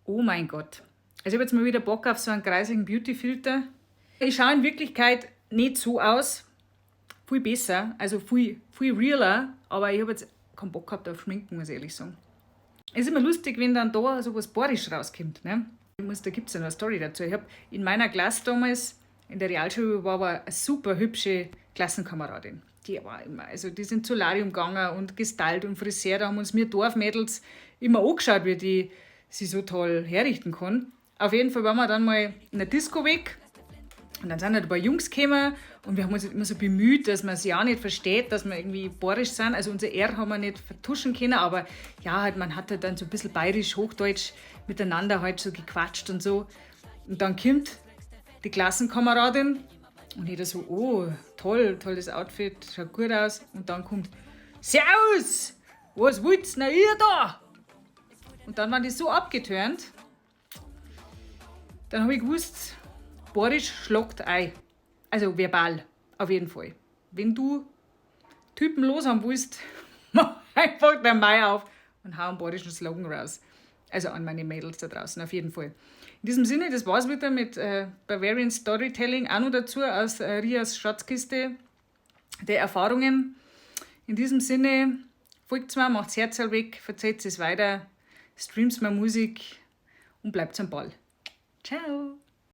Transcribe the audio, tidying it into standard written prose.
Oh mein Gott. Also ich habe jetzt mal wieder Bock auf so einen kreisligen Beauty-Filter. Ich schaue in Wirklichkeit nicht so aus. Viel besser, also viel, viel realer. Aber ich habe jetzt keinen Bock gehabt auf Schminken, muss ich ehrlich sagen. Es ist immer lustig, wenn dann da so was Boarisch rauskommt. Ne? Da gibt es ja noch eine Story dazu. Ich habe in meiner Klasse damals, in der Realschule, war aber eine super hübsche Klassenkameradin. Die war immer, also die sind Solarium gegangen und gestylt und Friseur. Da haben uns wir Dorfmädels immer angeschaut, wie die sie so toll herrichten kann. Auf jeden Fall waren wir dann mal in der Disco weg und dann sind halt ein paar Jungs gekommen und wir haben uns immer so bemüht, dass man sie auch nicht versteht, dass wir irgendwie boarisch sind. Also unser R haben wir nicht vertuschen können, aber ja, halt, man hat halt dann so ein bisschen bayerisch, Hochdeutsch miteinander halt so gequatscht und so. Und dann kommt die Klassenkameradin und jeder so: „Oh, toll, tolles Outfit, schaut gut aus.“ Und dann kommt: „Servus, was wollt's denn ihr da?“ Und dann waren die so abgeturnt. Dann habe ich gewusst, Boarisch schlagt ei. Also verbal, auf jeden Fall. Wenn du Typen loshaben willst, mach einfach dein Maul auf und hau einen boarischen Slogan raus. Also an meine Mädels da draußen, auf jeden Fall. In diesem Sinne, das war's wieder mit Bavarian Storytelling, auch noch dazu aus Rias Schatzkiste der Erfahrungen. In diesem Sinne, folgt mir, macht's Herzerl weg, verzählt es weiter, streamt mir Musik und bleibt am Ball. Ciao!